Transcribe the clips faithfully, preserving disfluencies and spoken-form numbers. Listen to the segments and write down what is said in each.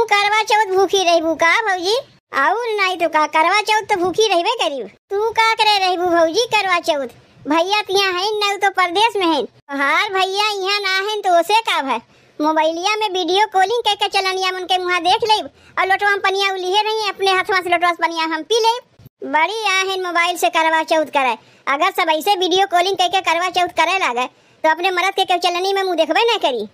करवा चौथ भूखी रहबू का भौजी? अउर नाहीं तो का, करवा चौथ तो भूखी रहबे करिउ। तू का करे रहबू भौजी करवा चौथ? भइया तिहाँ हइन ना, उ तो परदेस में हइन। तोहार भइया इहाँ ना हइन तो ओसे का भय? मोबाइलिया में video calling कइके चलनिया मन के मुँहा देख लेब, अउर लोटवा में पनिया उ लिहे रही, अपने हथवा से लोटवा से पनिया हम पी लेब। बड़ी आहिन मोबाइल से करवा चौथ करे। अगर सब अइसे video calling कइके करवा चौथ करे लागे, तो अपने मरद के केहू चलनी में मुँह देखबे ना करी।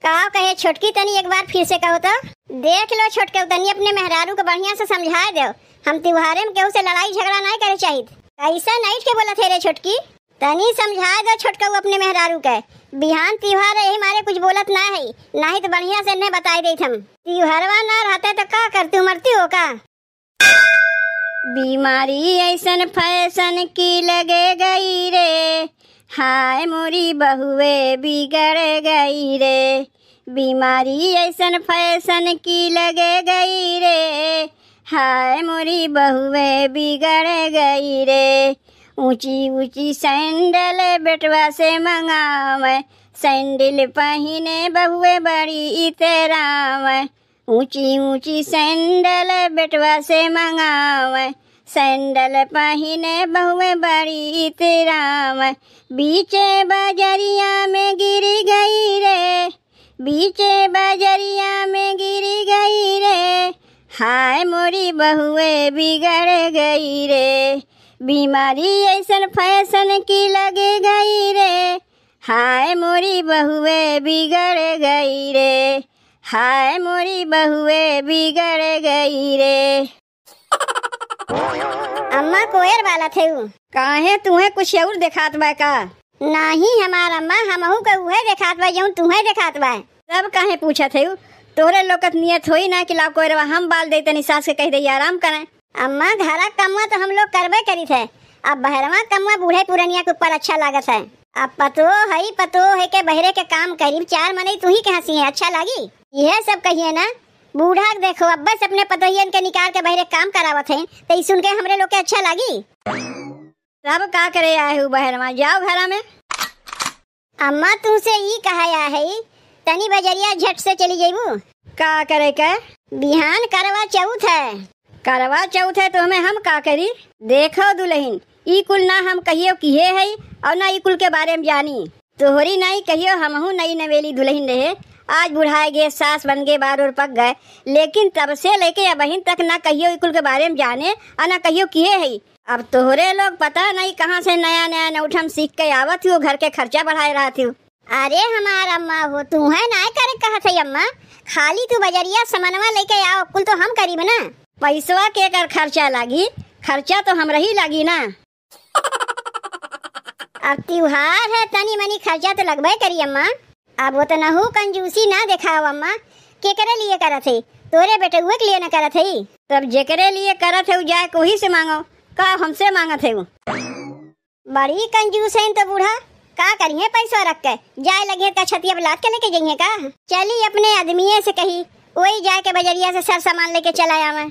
का कहे छोटकी, तनी एक बार फिर से कहो तो। देख लो छोटकऊ, तनी अपने मेहरारू को बढ़िया से समझाए देव। हम त्योहारे में केहू से लड़ाई झगड़ा नाहीं करे चाहित। कइसे नाइट के बोलत है रे छोटकी? तनी समझाए दो छोटकऊ अपने मेहरारू के। बिहान त्योहार है, यही मारे कुछ बोलत ना है, नाहीं तो बढ़िया से इन्हें बताए देत हम। त्योहारवा ना रहते तो का करती, मरती हो का? बीमारी अइसन फैशन की लगे गई रे, हाय मोरी बहुए बिगड़ गई रे। बीमारी अइसन फैशन की लगे गई रे, हाय मोरी बहुए बिगड़ गई रे। ऊँची ऊँची सैंडल बेटवा से मंगावे, सैंडल पहिने बहुए बड़ी इतरावे। ऊँची ऊँची सैंडल बेटवा से मंगावे, सैंडल पहिने बहुए बड़ी इतरावे। बीचे बजरिया में गिर गई रे, बीचे बजरिया में गिर गई रे, हाय मोरी बहुए बिगड़ गई रे। बीमारी अइसन फैशन की लग गई रे, हाय मोरी बहुए बिगड़ गई रे, हाय मोरी बहुए बिगड़ गई रे। अम्मा कोयर बालत है उ। काहे तुहें कुछ अउर देखात बा का? नाहीं हमार अम्मा, हमहू के उहे देखात बा जउन तुहें देखात बा। तब काहे पूछत है उ? तोहरे लोग के नियत होई ना कि लाओ कोयरवा हम बाल दे, तनी सास के कह दे आराम करें। अम्मा, घरा कमवा तो हम लोग करबे करित है, अब बहरवा कमवा बूढ़े पुरनिया के ऊपर अच्छा लागत है। अब पतोह है, पतोह है के बहरे के काम करीब, चार मनई तू ही के हँसी है, अच्छा लागी? यह सब कहिए ना, बूढ़ा के देखो, अब बस अपने पतोहियन के निकाल के बहरे काम करावत है, तो ई सुन के हमरे लोग के अच्छा लागी? तब का करे आए हो बहरवा, जाओ घरा में। अम्मा, तुमसे ई कहा या है, तनी बजरिया झट से चली जइबू। का करे के? बिहान करवा चौथ है। करवा चौथ है तो हमें हम का करी? देखो दुलहिन, ई कुल ना हम कहियो किहे है अउर ना ई कुल के बारे में जानी। तोहरी नाई कहियो हमहू नई नवेली दुलहिन रहे, आज बुढ़ाए गए, सास बन गए, बार और पक गए, लेकिन तब से लेके अबहिन तक ना कहियो ई कुल के बारे में जाने अउर ना कहियो किहे है। अब तोहरे लोग पता नहीं कहाँ से नया नया नौठम सीख के आवत हो, घर के खर्चा बढ़ाए रहत हो। अरे हमार अम्मा हो, तू है ना करे कहत है अम्मा, खाली तू बजरिया समनवा लेके आओ, कुल तो हम करीब ना। पैसवा के कर खर्चा लागी, खर्चा तो हमरा ही लागी ना। अब त्योहार है, तनी मनी खर्चा तो लगबे करी अम्मा। अब उतनहू कंजूसी ना देखाओ अम्मा, केकरे लिए करत है? तोरे बेटउए के लिए ना करत है। तब जेकरे लिए करत है, उ जाए के वही से मांगो, का हमसे मांगत है उ? बड़ी कंजूस है तो बूढ़ा, का करिए पैसा रख के? जाए लगे का छतिया पे लाद के लेके जाइए का? चली अपने आदमिये से कही, वही जाके बजरिया से सर सामान लेके चला आवे।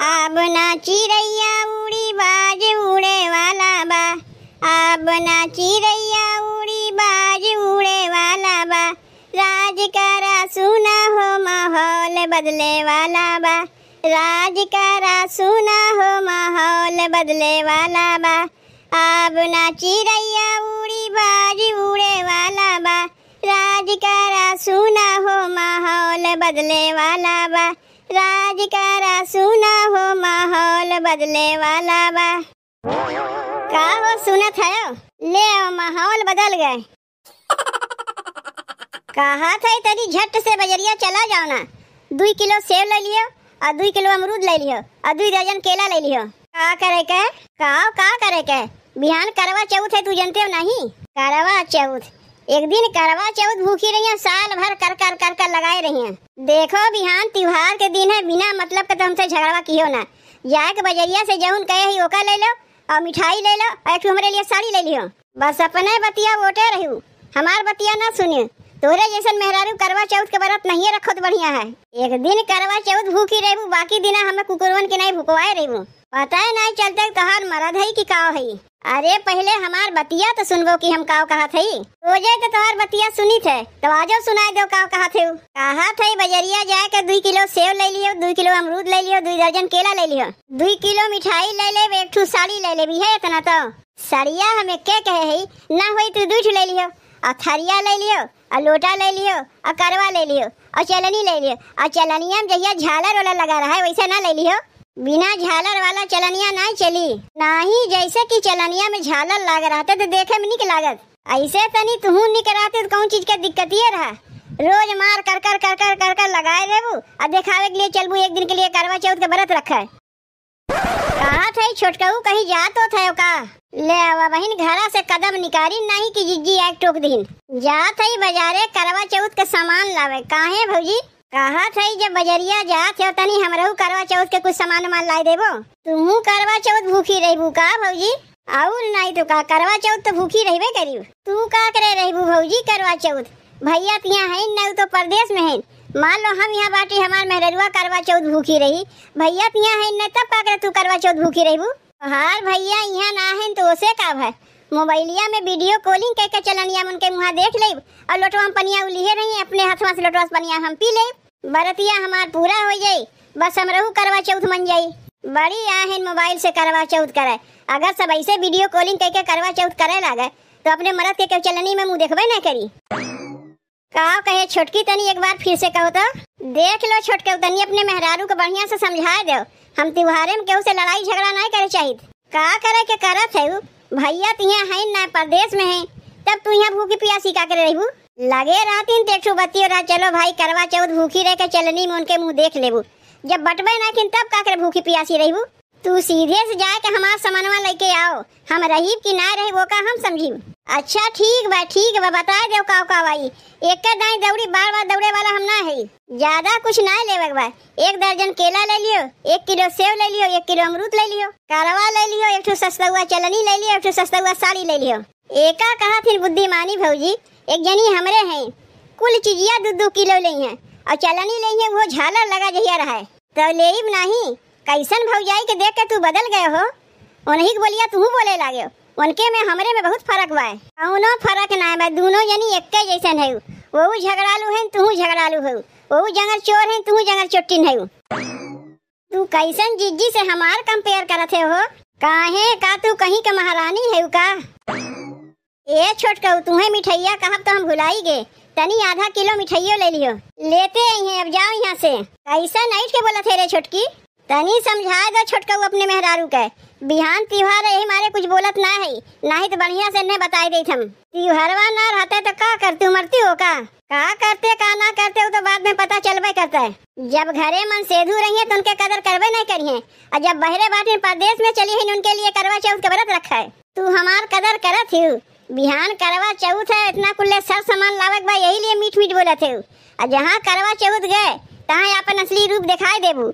अब ना चिरैया उड़ी, बाज उड़े वाला बा। अब ना चिरैया उड़ी, बाज उड़े वाला बा। राज करा सुना हो, माहौल बदले वाला बा। राज करा सुना हो, माहौल बदले वाला बा। अब ना चिरैया उड़ी, बाज उड़े वाला बा। राज करा सुना हो, माहौल बदले वाला बा। राज करा सुना हो, माहौल बदले वाला बा। का हो सुनत है? ले आओ, माहौल बदल गए। कहा था तनी झट से बजरिया चला जाओ ना, दुई किलो सेव ले लियो अउर दुई किलो अमरूद ले लियो अउर दुई दर्जन केला ले लियो। का करे के? का, का करे के? बिहान करवा चौथ है, तू जनते हो नहीं? करवा चौथ, एक दिन करवा चौथ भूखी रहिया, साल भर कर कर कर कर लगाए रहिया। देखो बिहान त्योहार के दिन है, बिना मतलब के तो हमसे झगड़वा किहो ना। जाए के बजरिया से जौन कहे ही ओका ले लो अउर मिठाई ले लो अउर एक ठो हमरे लिए साड़ी ले लियो। बस अपने बतिया वोटे रहू, हमार बतिया ना सुनियो। तोहरे जैसन मेहरारू करवा चौथ के व्रत नहीं रखो तो बढ़िया है। एक दिन करवा चौथ भूखी रहबू, बाकी दिना हमें कुकुरवन के नहीं भुकवाए रहबू। पता है नहीं चलते तोहार मरद है कि काव है। अरे पहिले हमार बतिया त सुनबो कि हम काव कहत हई। रोजे त तोहार बतिया सुनित है, त आजो सुनाइ देउ काव कहत हई। कहत हई बजरिया जाए के दुइ किलो सेव लइ लिहो, दुइ किलो अमरूद लइ लिहो, दुइ दर्जन केला लइ लिहो, दुइ किलो मिठाई लइ लेब, एक ठू साड़ी लइ लेब, इहे एतना त। सड़िया हम एक्के कहे हई, ना होई त दुइ ठू लइ लिहो, अउ थरिया लइ लिहो, अउ लोटा लइ लिहो, अउ करवा लइ लिहो, अउ चलनी लइ लिहो। अउ चलनिया में जहिया झालर वाला लगा रहा है, वैसे ना लइ लिहो। बिना झालर वाला चलनिया नाहीं चली। नाहीं, जैसे कि चलनिया में झालर लाग रहते त देखे में निक लागत। ऐसे तनी तुहू निक रहते त कौन चीज के दिक्कतिये रहा। रोज मार कर कर कर कर कर कर लगाए देबू, अउ देखावे के लिए चलबू एक दिन के लिए करवा चौथ के व्रत रखे। कहत हई छोटकऊ कहीं जात होत है का? ले आवा बहिन, घरा से कदम निकारी नाहीं कि जिज्जी आके टोक दीन। जात हई बजारे करवा चौथ के सामान लावे। काहे भौजी? कहत हई जब बजरिया जात हो तनी हमरहू करवा चौथ के कुछ सामान उमान लाइ देबो। तुहू करवा चौथ भूखी रहबू का भौजी? अउर नाहीं तो का, करवा चौथ त भूखी रहबे करी। तू का करे रहबू भौजी करवा चौथ? भइया त इहाँ हइन ना, उ तो परदेस में हइन। मान लो हम इहाँ बाटी, हमार मेहररुआ करवा चौथ भूखी रही, भइया त इहाँ हइन ना, तब का करे तू करवा चौथ भूखी रहबू? तोहार भइया इहाँ ना हइन त ओसे का भय, मोबाइलिया में video calling कइके चलनिया में उनके मुँहा देख लेब अउर लोटवा में पनिया उ लिहे रही, अपने हथवा से लोटवा से पनिया हम पी लेब। बरतिया हमार पूरा होइ जाई, बस हमरहू करवा चौथ मन जाई। बड़ी आहिन मोबाइल से करवा चौथ करे। अगर सब ऐसे video calling कइके करवा चौथ करे लागे, त अपने मरद के केहू चलनी में मुँह देखबे ना करी। का कहे छोटकी, तनी एक बार फिर से कहो त। देख लो छोटकऊ, तनी अपने मेहरारू के बढ़िया से समझाए देउ। हम त्योहारे में केहू से लड़ाई झगड़ा नाहीं करे चाहित। का करे के करत है उ? भइया त इहाँ हइन ना, परदेस में हइन, तब तू इहाँ भूखी पियासी का करे रहबू? लगे रहतीन त एक ठो बतियो रहा, चलो भाई करवा चौथ भूखी रह के चलनी में उनके मुँह देख लेबू। जब बटबे ना किन तब का करे भूखी पियासी रहबू? तू सीधे से जाए के हमार समनवा लइके आओ, हम रहीब कि ना रहीब ओका हम समझीब। अच्छा ठीक बा, ठीक बा, बताए देउ काव काव आई। एके दाईं दौड़ी, बार बार दौड़े वाला हम ना हई। ज्यादा कुछ ना लेवे के बा, एक दर्जन केला लइ लियो, एक किलो सेव लइ लियो, एक किलो अमरूद लइ लियो, करवा लइ लियो, एक ठो सस्तुआ चलनी लइ लियो, एक ठो सस्तुआ साड़ी लइ लियो। एका कहत हिन बुद्धिमानी भौजी, एक जनी हमरे हैं, कुल चिजिया दू दू किलो लेइहें, अउर चलनी लेइहें, उहो झालर लगा जहिया रहे, त लेइब नाहीं। कइसन भौजाई के देख के तू बदल गए हो, उन्हीं के बोलिया तुहू बोले लागे हो। उनके में हमरे में बहुत फरक बा। कउनो फरक नाहीं बा, दूनो जनी एक्के जइसन है। वहू झगड़ालू हैं, तुहू झगड़ालू हो, वहू जंगर चोर हैं, तुहू जंगर चोट्टिन है। तू कइसन जिज्जी से हमार compare करत है हो? काहे का तू कहीं के महारानी है का? ए छोटकऊ, तुहे मिठइया कहब त हम भुलाई गे। तनी आधा किलो मिठइयो लइ लिहो। लेते अइहें, अब जाओ इहाँ से। कइसन अइठ के बोलत है रे छोटकी? तनी समझाए दो छोटकऊ अपने मेहरारू के। बिहान तिउहार है, यही मारे कुछ बोलत ना है, नाहीं त बढ़िया से इन्हें बताए देत हम। तिउहरवा ना रहते त का करती, मरती हो का? का करते का ना करते, उ तो बाद में पता चलबे करता है। जब घरे मन सेधू रहिए तो उनके कदर करबे नहीं करिए, अउर जब बहरे बाटिन परदेस में चली है, उनके लिए करवा चौथ के व्रत रखा है। तू हमार कदर करत हिउ। बिहान करवा चौथ है, इतना कुल्ले सर सामान लावे के बा, यही लिए मीठ मीठ बोलत हिउ। अउर जहाँ करवा चौथ गए, तहाँ आपन असली रूप देखाए देबू।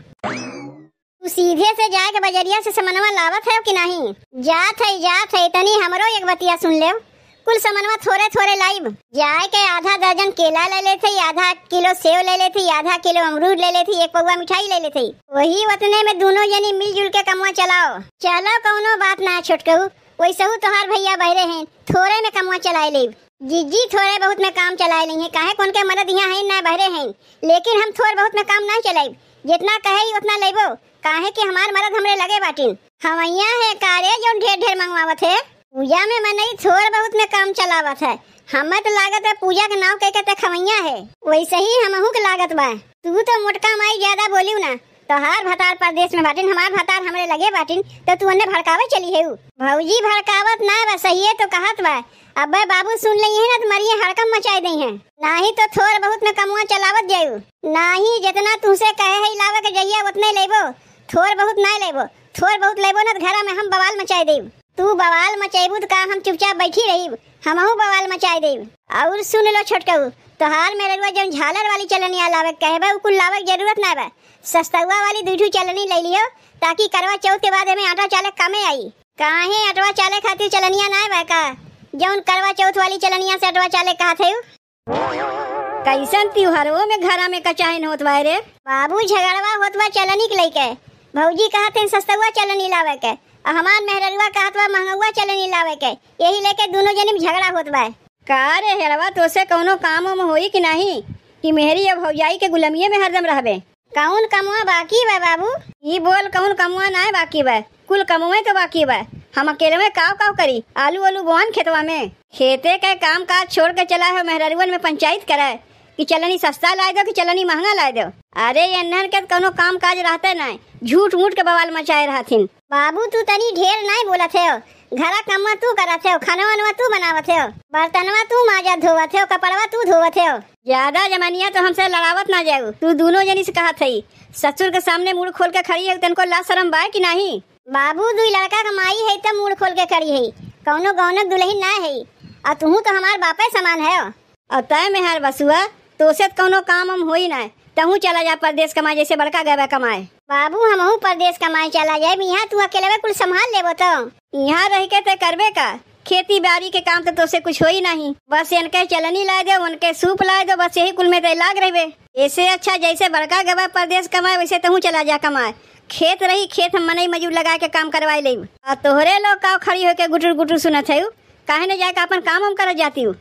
तू सीधे से जाए के बजरिया से समनवा लावत है कि नाहीं? जात है, जात है, तनी हमरो एक बतिया सुन लेव। कुल समनवा थोरे थोरे लाइब। जाए के आधा दर्जन केला लइ लेत ही, आधा किलो सेव लइ लेत ही, आधा किलो अमरूद लइ लेत ही, एक पौवा मिठाई लइ लेत ही। वही ओतने में दूनो जनी मिलजुल के कमवा चलाओ। चलो, कउनो बात ना छोटकऊ, वइसहू तोहार भइया बहरे हैं, थोरे में कमवा चलाए लेब। जिज्जी थोरे बहुत में काम चलाए लेइहें, काहे कि उनके मरद इहाँ हैं ना, बहरे हैं, लेकिन हम थोर बहुत में काम ना चलाइब। जितना कहे ही उतना लेबो, काहे कि हमार मरद हमरे लगे बाटिन। खवइया है का रे जौन ढेर ढेर मंगवावत है? पूजा में मनई थोर बहुत में काम चलावत है। हमें तो लागत है पूजा के नाव कह के ते खवइया है। वइसही हमहू के लागत बा। तू तो मोटका माई ज्यादा बोलिउ ना। तोहार भतार परदेस में बाटिन, हमार भतार हमरे लगे बाटिन, तो तू उन्हें भड़कावे चली हेउ। भौजी भड़कावत ना बा, सहिए तो कहत बा। अबे बाबू सुन लेइहें ना, तो मरिए हड़कम मचाए देइहें। नाहीं तो थोर बहुत में कमवा चलावत जाइउ। नाहीं, जितना तुहसे कहे है लावे के जहिया, उतने लेबो। थोर बहुत ना लेबो। थोर बहुत लेबो ना, तो घरा में हम बवाल मचाए देब। तू बवाल मचाइबू, तो का हम चुपचाप बैठी रहिब? हमहू बवाल मचाए देब। अउर सुन लो छोटकऊ, तोहार मेहररुआ जौन झालर वाली चलनिया लावे के कहे बा, उ कुल लावे के जरूरत ना बा। सस्तुआ वाली दुइ ठू चलनी लइ लिहो, ताकि करवा चौथ के बाद एमे आटा चाले कामे आई। काहे, अटवा चाले खातिर चलनिया नाय बा का? जौन करवा चौथ वाली चलनिया से अटवा चाले कहत है उ? कैसन तिउहरवो में घरा में कचाइन होत बा रे? बाबू, झगड़वा होत बा चलनी के लइके। भौजी कहत हैं सस्तुआ चलनी लावे के, आ हमार मेहररुआ कहत बा महंगुआ चलनी लावे के, यही लेके दुनो जनी में झगड़ा होत बा। का रे हेरवा, तोसे कौनो काम वाम होई कि नाही, कि मेहरी अउ भौजाई के गुलामिये में हरदम रहबे? कौन कमवा बाकी बा बाबू? ई बोल, कौन कमवा नाय बाकी बा? कुल कमवे तो बाकी बा। हम अकेलवे काव काव करी? आलू आलू बोअन खेतवा में। खेते के काम काज छोड़ के चला है मेहररुअन में पंचायत करे कि चलनी सस्ता लाए दो कि चलनी महंगा लाए दो। अरे एन्हन के कौनो काम काज रहते नाय, झूठ मूठ के बवाल मचाए रहथिन। बाबू तू तनी ढेर नाय बोलत हो, घरा कमवा तू करत हो, खाना वानवा तू बनावत हो, बर्तनवा तू माजत धोवत हो, कपड़वा तू धोवत हो। ज्यादा जमानिया तो हमसे लड़ावत ना जाऊ, तू दुनो जनी से कहत हई। ससुर के सामने मुड़ खोल के खड़ी है, तनको लाज शरम बा कि नाही? बाबू दुई लड़का के माई है त मुड़ खोल के खड़ी है, कौनो गौनक दुलहिन ना है, आ तुहू तो हमार बापे समान है। अउ तय मेहर बसुआ, तोसे त कौनो काम हम होई ना, तहू चला जा परदेस कमाए, जैसे बड़का गए बा कमाए। बाबू हमहू परदेस कमाए चला जाए, यहाँ तू अकेलवे कुल संभाल लेबो तो। यहाँ रह के तय करबे का? खेती बारी के काम तो तोसे कुछ होई नहीं, बस इनके चलनी लाए दो, उनके सूप लाए दो, बस यही कुल में तय लाग रहबे। ऐसे अच्छा जैसे बड़का गवा परदेस कमाए, वैसे तहू चला जा कमाए। खेत रही, खेत हम मनई मजूर लगा के काम करवाए लेब। आ तोहरे लोग का खड़ी होके गुटुर गुटुर सुनत है, काहे न जाए के अपन काम हम करत जाती हूँ।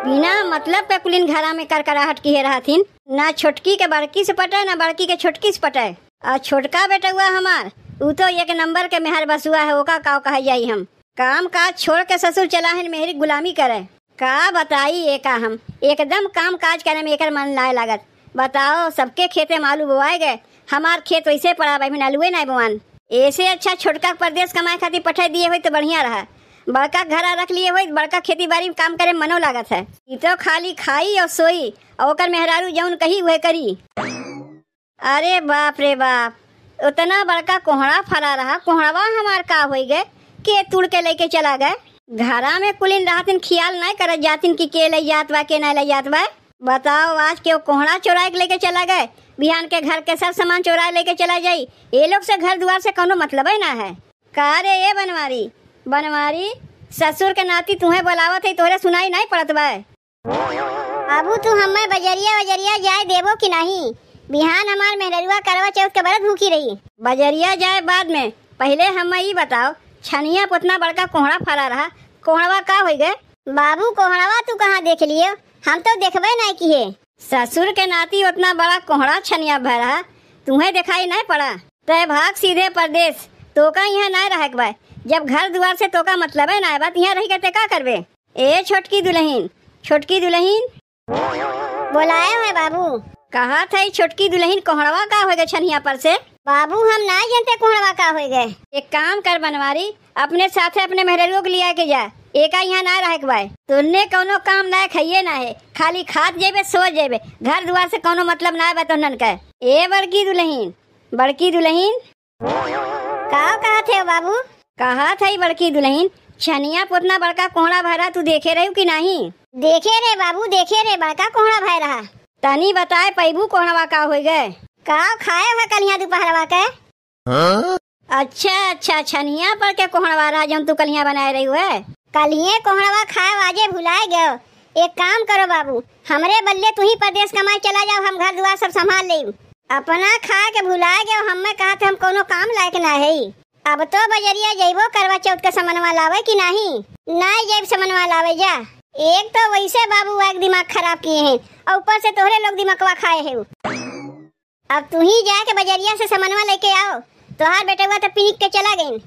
बिना मतलब के कुलिन घरा में करकराहट किहे रहथिन, ना छोटकी के बड़की से पटे, ना बड़की के छोटकी से पटे। आ छोटका बेटउआ हमार, उ तो एक नंबर के मेहर बसुआ है, ओका काव कहे जाई हम। काम काज छोड़ के ससुर चला है मेहरी गुलामी करे। का बताई एका हम, एकदम काम काज करे में एकर मन नाय लागत। बताओ, सबके खेते में आलू बोआए गए, हमार खेत वैसे पड़ा बा, इमन आलूए नाय बोआन। ऐसे अच्छा छोटका के परदेस कमाए खातिर पठाई दिए होई तो बढ़िया रहा। बड़का के घरा रख लिए होई, बड़का खेती बारी में काम करे में मनो लागत है। ई तो खाली खाई और सोई, और ओकर मेहरारू जौन कही उहे करी। अरे बाप रे बाप, उतना बड़का कोहड़ा फरा रहा, कोहड़वा हमार का होई गए, के तुड़ के लेके चला गए? घरा में कुलिन रहतिन, खियाल नाय करत जातिन कि के ले जात बा, के नाय ले जात बा। बताओ, आज के कोहड़ा चोराए के लेके चला गए, बिहान के घर के सब सामान चोराए लेके चला जाई। ये लोग से घर दुआर से कौनो मतलबे ना है। का रे ए बनवारी, बनवारी, ससुर के नाती तुहे बोलावत है, तोहरे सुनाई नाय पड़त बा? बाबू, तू हम्मे बजरिया वजरिया जाए देबो कि नाही? बिहान हमार मेहररुआ करवा चौथ के बरत भूखी रही। बजरिया जाए बाद में, पहिले हम्मे ई बताओ, छनिया पे उतना बड़का कोहड़ा फरा रहा, कोहड़वा का होई गए? बाबू, कोहड़वा तू कहाँ देख लियो? हम तो देखबे नाय किहे। ससुर के नाती उतना बड़ा कोहड़ा छनिया भय रहा, तुहे दिखाई नाय पड़ा? तय भाग सीधे परदेस, तोका यहाँ नाय रहे के बा। जब घर दुआर से तोका मतलबे नाय बा, त यहाँ रह के ते का करबे? ए छोटकी दुलहिन, छोटकी दुलहिन। बोलाए है बाबू। कहत है छोटकी दुलहिन, कोहड़वा का होई गए छनिया पर से? बाबू, हम ना जनते कोहड़वा का होई गए। एक काम कर बनवारी, अपने साथे अपने मेहररुओ के लिया के जा, एका यहाँ ना रहे के बाय। तोन्ने कौनो काम ना खाइए ना है, खाली खात जेबे, सो जेबे, घर दुआर से कौनो मतलब ना बा तोहनन का। ए बड़की दुलहिन, बड़की दुलहिन। का कहत है बाबू? कहत है बड़की दुलहिन, छनिया पे उतना बड़का कोहड़ा भय रहा, तू देखे रहू कि नाही? देखे रे बाबू, देखे रे, बड़का कोहड़ा भय रहा। तनी बताए पैबू कोहड़वा का होई गए? का खाए है कलिया दोपहरवा के? हाँ? अच्छा, अच्छा, छनिया पर के कोहड़वा रहा जौन तू कलिया बनाए रही हुए? कलिए कोहड़वा खाए आजे भुलाए गयो। एक काम करो बाबू, हमरे बल्ले तू ही परदेस कमाए चला जाओ, हम घर दुआर सब संभाल लेब। अपना खाए के भुलाए गयो, हम्मे कहत हम कौनो काम लायक ना है। अब तो बजरिया जइबो करवा चौथ के समनवा लावे कि नाही? नाय जइब समनवा लावे जा। एक तो वैसे बाबू एक दिमाग खराब किए हैं और ऊपर से तोहरे लोग दिमकवा खाए हैं। अब तू ही जाके बजरिया से समनवा लेके आओ, तोहार बेटवा तो पिनिक के चला गइन।